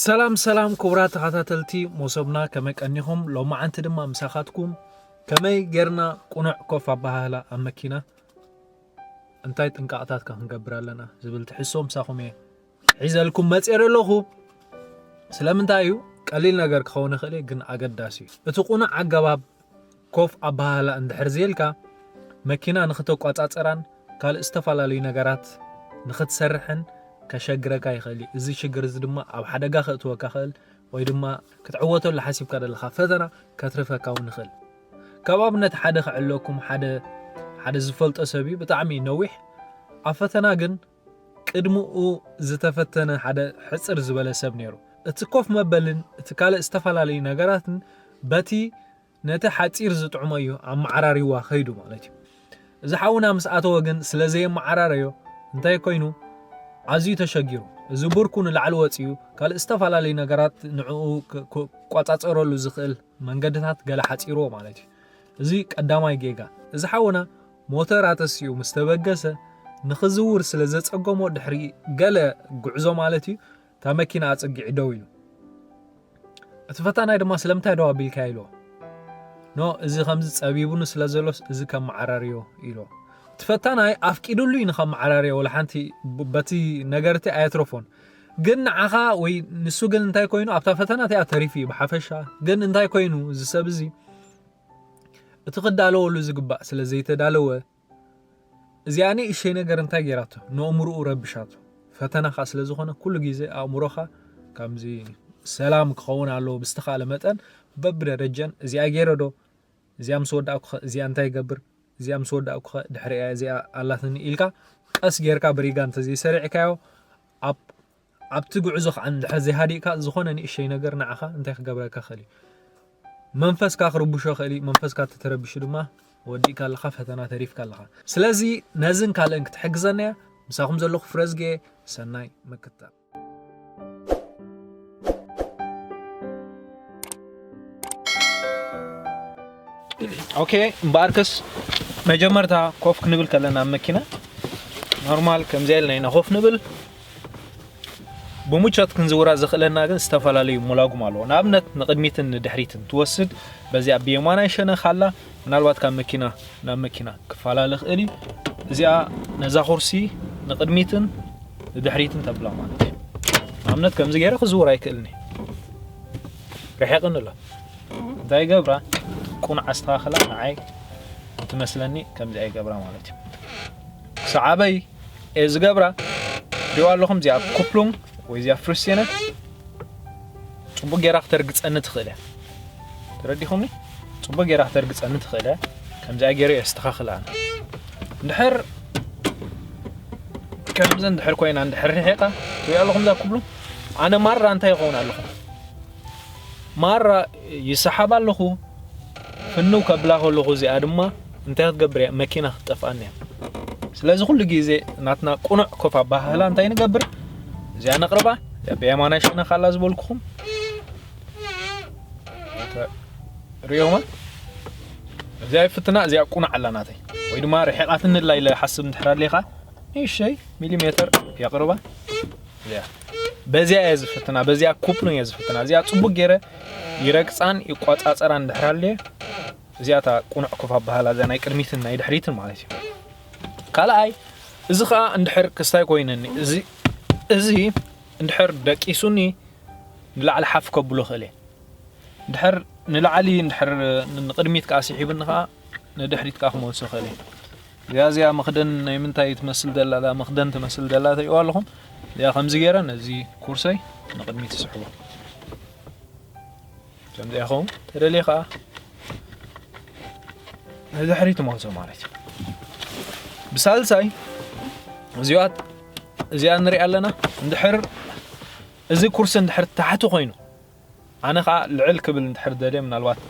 ሰላም ሰላም ክቡራት ተኸታተልቲ ሞሶብና፣ ከመይ ቀኒኹም? ሎማዓንቲ ድማ ምሳኻትኩም ከመይ ጌርና ቁኑዕ ኮፍ ኣበሃህላ ኣብ መኪና እንታይ ጥንቃቕታት ከ ክንገብር ኣለና ዝብል ትሕዝቶ ምሳኹም እየ ሒዘልኩም መፅኤ ኣለኹ። ስለምንታይ እዩ? ቀሊል ነገር ክኸውን ይኽእል እዩ፣ ግን ኣገዳሲ እዩ። እቲ ቁኑዕ ኣገባብ ኮፍ ኣበሃህላ እንድሕር ዘየልካ፣ መኪና ንኽተቋጻጽራን ካልእ ዝተፈላለዩ ነገራት ንኽትሰርሕን ከሸግረካ ይኽእል እዩ። እዚ ሽግር እዚ ድማ ኣብ ሓደጋ ከእትወካ ይኽእል፣ ወይ ድማ ክትዕወተሉ ሓሲብካ ዘለኻ ፈተና ከትርፈካ እውን ይኽእል። ካብ ኣብነት ሓደ ክዕለኩም፣ ሓደ ሓደ ዝፈልጦ ሰብ እዩ፣ ብጣዕሚ ነዊሕ፣ ኣብ ፈተና ግን ቅድምኡ ዝተፈተነ ሓደ ሕጽር ዝበለ ሰብ ነይሩ። እቲ ኮፍ መበልን እቲ ካልእ ዝተፈላለዩ ነገራትን በቲ ነቲ ሓጺር ዝጥዕሞ እዩ ኣመዓራሪዋ ከይዱ ማለት እዩ። እዚ ሓውና ምስ ኣተወ ግን ስለ ዘየመዓራረዮ እንታይ ኮይኑ ኣዝዩ ተሸጊሩ። እዚ ብርኩ ንላዕሊ ወጺኡ ካልእ ዝተፈላለዩ ነገራት ንዕኡ ክ- ክቋጻጸረሉ ዝኽእል መንገድታት ገለ ሓጺርዎ ማለት እዩ። እዚ ቀዳማይ ጌጋ። እዚ ሓውና ሞተር ኣተሲኡ ምስ ተበገሰ ንኽዝውር ስለ ዘጸገሞ ድሕሪ ገለ ጉዕዞ ማለት እዩ እታ መኪና ኣጸጊዑ ደው ኢሉ። እቲ ፈታናይ ድማ ስለምንታይ ደው ኣቢልካ ኢልዎ። ኖ እዚ ከምዚ ጸቢቡኒ ስለ ዘሎስ እዚ ከመዓራርዮ ኢልዎ። እቲ ፈታናይ ኣፍቂዱሉ እዩ ንኸመዓራርዮ ወላ ሓንቲ ብ- በቲ ነገርቲ ኣየትረፎን። ግን ንዓኻ ወይ ንሱ ግን እንታይ ኮይኑ ኣብታ ፈተና እቲኣ ተሪፉ እዩ ብሓፈሻ። ግን እንታይ ኮይኑ እዚ ሰብ እዚ እቲ ክዳለወሉ ዝግባእ ስለ ዘይተዳለወ እዚኣ ንእሸይ ነገር እንታይ ጌራቶ ንእምርኡ ረብሻቶ። ፈተናኻ ስለ ዝኾነ ኩሉ ግዜ ኣእምሮኻ ከምዚ ሰላም ክኸውን ኣለዎ ብዝተኻለ መጠን በብደረጀን እዚኣ ገይረ ዶ እዚኣ ምስ ወዳእኩኸ እዚኣ እንታይ ይገብር እዚኣ ምስ ወዳእኩኸ ድሕሪያ እዚኣ ኣላትኒ ኢልካ ቀስ ጌርካ ብሪጋ እንተዘይሰሪዕካዮ ኣብ ኣብቲ ጉዕዞ ከዓ እንድሕር ዘይሃዲእካ ዝኾነ ንእሸይ ነገር ንዓኻ እንታይ ክገብረካ ክእል እዩ መንፈስካ ክርብሾ ክእል እዩ መንፈስካ ተተረቢሹ ድማ ወዲእካ ኣለኻ ፈተና ተሪፍካ ኣለኻ ስለዚ ነዝን ካልእን ክትሕግዘና እያ ምሳኹም ዘለኹ ፍረዝጌ ሰናይ ምክታል ኦኬ እምበኣርከስ መጀመርታ ኮፍ ክንብል ከለና ኣብ መኪና ኖርማል ከምዚኣ ኢልና ኢና ኮፍ ንብል ብምቾት ክንዝውራ ዘኽእለና ግን ዝተፈላለዩ መላጉም ኣለዎ ንኣብነት ንቕድሚትን ንድሕሪትን ትወስድ በዚኣ ብየማናይ ሸነኽ ኣላ ምናልባት ካብ መኪና ናብ መኪና ክፈላለ ይኽእል እዩ እዚኣ ነዛ ኩርሲ ንቕድሚትን ንድሕሪትን ተብላ ማለት እዩ ንኣብነት ከምዚ ገይረ ክዝውር ኣይክእልን እየ ርሒቕን ኣሎ እንታይ ይገብራ ቁኑዕ ኣስተኻኽላ ንዓይ እንትመስለኒ ከምዚ ኣይገብራ ማለት እዩ ክሳብ ኣበይ እየ ዝገብራ ሪዋ ኣለኹም እዚኣ ኩፕሉም ወይ እዚኣ ፍርስቴነ ፅቡቅ ጌራ ክተርግፀኒ ትኽእል እያ ተረዲኹምኒ ፅቡቅ ጌራ ክተርግፀኒ ትኽእል እያ ከምዚኣ ገይረ የስተኻኽል ኣነ እንድሕር ከምዚ እንድሕር ኮይና እንድሕር ርሒቓ ትሪኦ ኣለኹም እዛ ኩብሉ ኣነ ማራ እንታይ ይኸውን ኣለኹ ማራ ይሰሓብ ኣለኹ ፍንው ከብላ ከለኹ እዚኣ ድማ እንታይ ክትገብር እያ መኪና ክትጠፍኣኒ እያ ስለዚ ኩሉ ግዜ ናትና ቁኑዕ ኮፍ ኣባሃህላ እንታይ ንገብር እዚኣ ነቕርባ ብየማናይ ሸነኽ ኣላ ዝበልኩኹም ሪኦማ እዚኣ ይፍትና እዚኣ ቁኑዕ ኣላ ናተይ ወይ ድማ ርሒቓትኒ ኣላ ኢለ ሓስብ እንድሕር ኣሊኻ ንእሽተይ ሚሊሜተር የቕርባ እዚኣ በዚኣ እየ ዝፍትና በዚኣ ኩፕሉን እየ ዝፍትና እዚኣ ፅቡቅ ገይረ ይረግፃን ይቆፃፀራን እንድሕር ኣለ እዚኣታ ቁኑዕ ኮፍ ኣባሃላ እዚኣ ናይ ቅድሚትን ናይ ድሕሪትን ማለት እዩ ካልኣይ እዚ ከዓ እንድሕር ክስታይ ኮይነኒ እዚ እዚ እንድሕር ደቂሱኒ ንላዕሊ ሓፍ ከብሎ ክእል እየ እንድሕር ንላዕሊ እንድሕር ንቅድሚት ከዓ ስሒብኒ ከዓ ንድሕሪት ከዓ ክመልሶ ክእል እየ እዚኣ እዚኣ መክደን ናይ ምንታይ ትመስል ዘላ እዛ መክደን ትመስል ዘላ ትሪእዋ ኣለኹም እዚኣ ከምዚ ገይረ ነዚ ኩርሰይ ንቅድሚት ይስሕቦ ከምዚኣ ይኸውን ተደልየ ከዓ ንድሕሪት ትመልሶ ማለት እዩ ብሳልሳይ እዚኣ እዚኣ ንሪኣ ኣለና እንድሕር እዚ ኩርሲ እንድሕር ታሕቲ ኮይኑ ኣነ ከዓ ልዕል ክብል እንድሕር ደልየ ምናልባት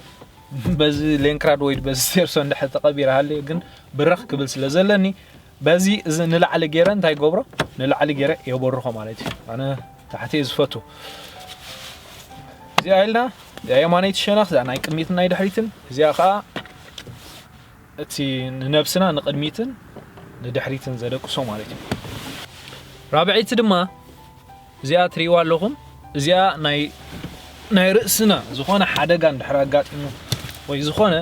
በዚ ሌንክራድ ወይ በዚ ሴርሶ እንድሕር ተቐቢረ ሃልየ ግን ብርኽ ክብል ስለ ዘለኒ በዚ እዚ ንላዕሊ ገይረ እንታይ ገብሮ ንላዕሊ ገይረ የበርኾ ማለት እዩ ኣነ ታሕቲ እየ ዝፈቱ እዚኣ ኢልና እዚኣ የማነይቲ ሸነኽ እዚኣ ናይ ቅድሚትን ናይ ድሕሪትን እዚኣ ከዓ እቲ ንነብስና ንቅድሚትን ንድሕሪትን ዘደቅሶ ማለት እዩ ራብዐይቲ ድማ እዚኣ ትሪእዋ ኣለኹም እዚኣ ናይ ናይ ርእስና ዝኾነ ሓደጋ እንድሕር ኣጋጢሙ ወይ ዝኾነ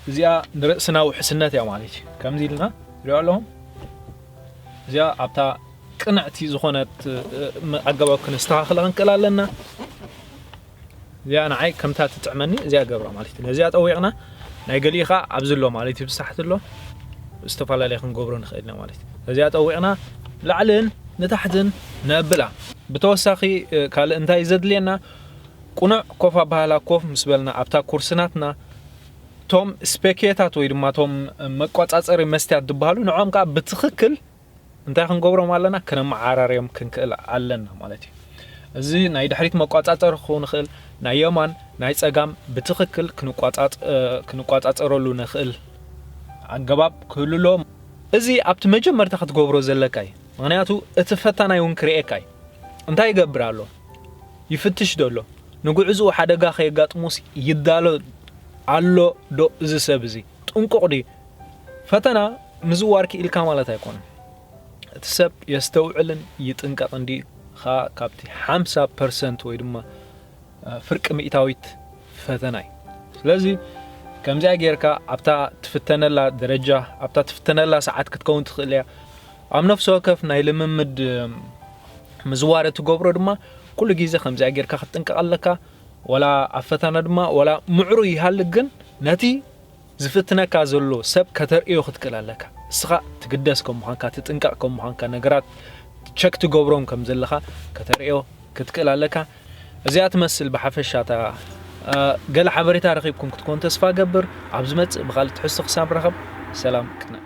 እዚኣ ንርእስና ውሕስነት እያ ማለት እዩ። ከምዚ ኢልና ሪኦ ኣለኹም። እዚኣ ኣብታ ቅንዕቲ ዝኾነት ኣገባብ ክነስተኻኽላ ክንክእል ኣለና። እዚኣ ንዓይ ከምታ ትጥዕመኒ እዚኣ ገብራ ማለት እዩ። ነዚኣ ጠዊቕና ናይ ገሊኡ ከዓ ኣብዚ ኣሎ ማለት እዩ፣ ብሳሕቲ ኣሎ፣ ዝተፈላለየ ክንገብሮ ንኽእል ኢና ማለት እዩ። ነዚኣ ጠዊቕና ላዕልን ንታሕትን ነብላ። ብተወሳኺ ካልእ እንታይ ዘድልየና? ቁኑዕ ኮፍ ኣባህላ ኮፍ ምስ በልና ኣብታ ኩርስናትና እቶም ስፔኬታት ወይ ድማ እቶም መቋፃፀሪ መስትያት ዝበሃሉ ንዖም ከዓ ብትኽክል እንታይ ክንገብሮም ኣለና? ክነመዓራርዮም ክንክእል ኣለና ማለት እዩ። እዚ ናይ ድሕሪት መቋፃፀሪ ክኸውን ይኽእል፣ ናይ የማን ናይ ፀጋም ብትኽክል ክንቋፃፀረሉ ንኽእል ኣገባብ ክህሉ ኣሎ። እዚ ኣብቲ መጀመርታ ክትገብሮ ዘለካ እዩ። ምክንያቱ እቲ ፈታናይ እውን ክርእየካ እዩ። እንታይ ይገብር ኣሎ? ይፍትሽ ዶ ኣሎ? ንጉዕዝኡ ሓደጋ ከየጋጥሙስ ይዳሎ ኣሎ ዶ እዚ ሰብ እዚ? ጥንቁቕ ድዩ? ፈተና ምዝዋር ክኢልካ ማለት ኣይኮነን። እቲ ሰብ የስተውዕልን ይጥንቀቕን ድዩ? ኸኣ ካብቲ ሓምሳ ፐርሰንት ወይ ድማ ፍርቂ ሚእታዊት ፈተና እዩ። ስለዚ ከምዚኣ ጌርካ ኣብታ ትፍተነላ ደረጃ ኣብታ ትፍተነላ ሰዓት ክትከውን ትኽእል እያ። ኣብ ነፍሲ ወከፍ ናይ ልምምድ ምዝዋር እትገብሮ ድማ ኩሉ ግዜ ከምዚኣ ጌርካ ክትጥንቀቕ ኣለካ። ወላ ኣብ ፈተና ድማ ወላ ምዕሩ ይሃልክ ግን ነቲ ዝፍትነካ ዘሎ ሰብ ከተርእዮ ክትክእል ኣለካ። እስኻ ትግደስ ከም ምዃንካ ትጥንቀቕ ከም ምዃንካ ነገራት ቸክ ትገብሮም ከም ዘለኻ ከተርእዮ ክትክእል ኣለካ። እዚኣ ትመስል ብሓፈሻ እታ ገለ ሓበሬታ ረኺብኩም ክትኮን ተስፋ ገብር። ኣብ ዝመጽእ ብኻልእ ትሕዝቶ ክሳብ ረኸብ ሰላም ቅነ